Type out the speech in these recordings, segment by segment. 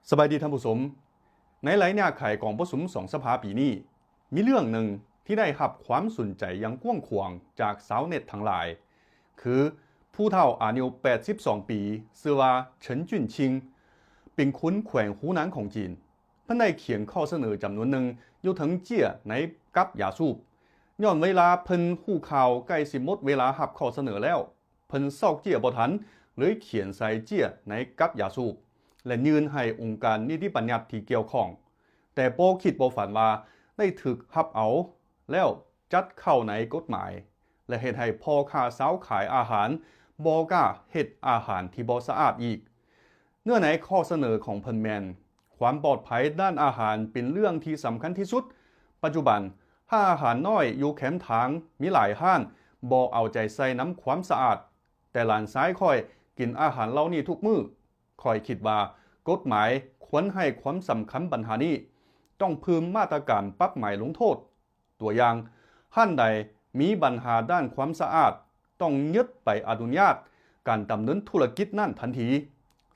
ສະບາຍດີທ່ານຜູ້ຊົມ. ໃນໄລຍະຍາກໄຂກອງປະຊຸມສອງສະພາປີນີ້, ມີເລື່ອງໜຶ່ງທີ່ໄດ້ຮັບຄວາມສົນໃຈຢ່າງກວ້າງຂວາງຈາກຊາວເນັດທັງຫຼາຍ, ຄືຜູ້ເຖົ້າອາຍຸແປດສິບສອງປີ ຊື່ວ່າ ເສີນຈຸນຊິງ ເປັນຄົນແຂວງຫູໜານຂອງຈີນ. ເພິ່ນໄດ້ຂຽນຂໍ້ສະເໜີຈຳນວນໜຶ່ງຢູ່ເທິງເຈ້ຍໃນກັບຢາສູບ. ຍ້ອນເວລາເພິ່ນຮູ້ຂ່າວໃກ້ຊິໝົດເວລາຮັບຂໍ້ສະເໜີແລ້ວ, ເພິ່ນຊອກເຈ້ຍບໍ່ທັນ, ເລີຍຂຽນໃສ່ເຈ້ຍໃນກັບຢາສູບ ແລະ ຍື່ນໃຫ້ອົງການນິຕິບັນຍັດທີ່ກ່ຽວຂ້ອງ. ແຕ່ບໍ່ຄິດບໍ່ຝັນວ່າໄດ້ຖືກຮັບເອົາ ແລ້ວຈັດເຂົ້າໃນກົດໝາຍ ແລະ ເຮັດໃຫ້ພໍ່ຄ້າຊາວຂາຍອາຫານບໍ່ກ້າເຮັດອາຫານທີ່ບໍ່ສະອາດອີກ. ເນື້ອໃນຂໍ້ສະເໜີຂອງເພິ່ນແມ່ນ ຄວາມປອດໄພດ້ານອາຫານເປັນເລື່ອງທີ່ສຳຄັນທີ່ສຸດ. ປັດຈຸບັນ, ຮ້ານອາຫານນ້ອຍຢູ່ແຄມທາງມີຫຼາຍຮ້ານບໍ່ເອົາໃຈໃສ່ນຳຄວາມສະອາດ, ແຕ່ຫຼານຊາຍຂ້ອຍກິນອາຫານເຫຼົ່ານີ້ທຸກມື້. ຂ້ອຍຄິດວ່າກົດໝາຍຄວນໃຫ້ຄວາມສຳຄັນບັນຫານີ້, ຕ້ອງເພີ່ມມາດຕະການປັບໃໝລົງໂທດ. ຕົວຢ່າງ, ຮ້ານໃດມີບັນຫາດ້ານຄວາມສະອາດ, ຕ້ອງຍຶດໃບອະນຸຍາດການດຳເນີນທຸລະກິດນັ້ນທັນທີ.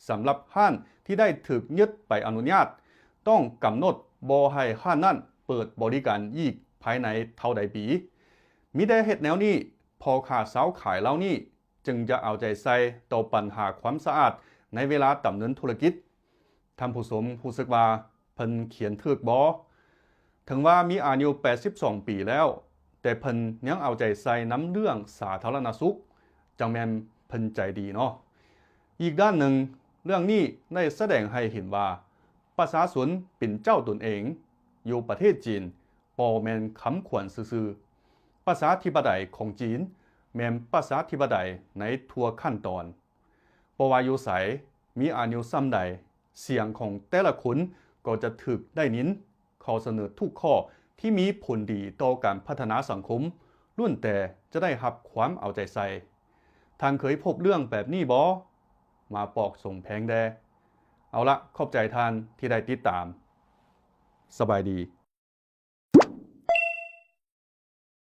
ສຳລັບຮ້ານທີ່ໄດ້ຖືກຍຶດໃບອະນຸຍາດ, ຕ້ອງກຳນົດບໍ່ໃຫ້ຮ້ານນັ້ນເປີດບໍລິການອີກພາຍໃນເທົ່າໃດປີ. ມີແຕ່ເຮັດແນວນີ້, ພໍ່ຄ້າຊາວຂາຍເຫຼົ່ານີ້ຈຶ່ງຈະເອົາໃຈໃສ່ຕໍ່ບັນຫາຄວາມສະອາດໃນເວລາດຳເນີນທຸລະກິດ. ທ່ານຜູ້ຊົມຮູ້ສຶກວ່າເພິ່ນຂຽນຖືກບໍ່? ເຖິງວ່າມີອາຍຸແປດສິບສອງປີແລ້ວ, ແຕ່ເພິ່ນຍັງເອົາໃຈໃສ່ນຳເລື່ອງສາທາລະນະສຸກ, ຈັ່ງແມ່ນເພິ່ນໃຈດີເນາະ. ອີກດ້ານໜຶ່ງ, ເລື່ອງນີ້ໄດ້ສະແດງໃຫ້ເຫັນວ່າ ປະຊາຊົນເປັນເຈົ້າຕົນເອງຢູ່ປະເທດຈີນ ບໍ່ແມ່ນຄຳຂວັນຊື່ໆ. ປະຊາທິປະໄຕຂອງຈີນແມ່ນປະຊາທິປະໄຕໃນທຸກຂັ້ນຕອນ. ບໍ່ວ່າຢູ່ໃສ, ມີອາຍຸສ່ຳໃດ, ສຽງຂອງແຕ່ລະຄົນກໍຈະຖືກໄດ້ຍິນ. ຂໍ້ສະເໜີທຸກຂໍ້ທີ່ມີຜົນດີຕໍ່ການພັດທະນາສັງຄົມ ລ້ວນແຕ່ຈະໄດ້ຮັບຄວາມເອົາໃຈໃສ່. ທ່ານເຄີຍພົບເລື່ອງແບບນີ້ບໍ່? ມາບອກສົມແພງແດ່. ເອົາລະ, ຂອບໃຈທ່ານທີ່ໄດ້ຕິດຕາມ. ສະບາຍດີ.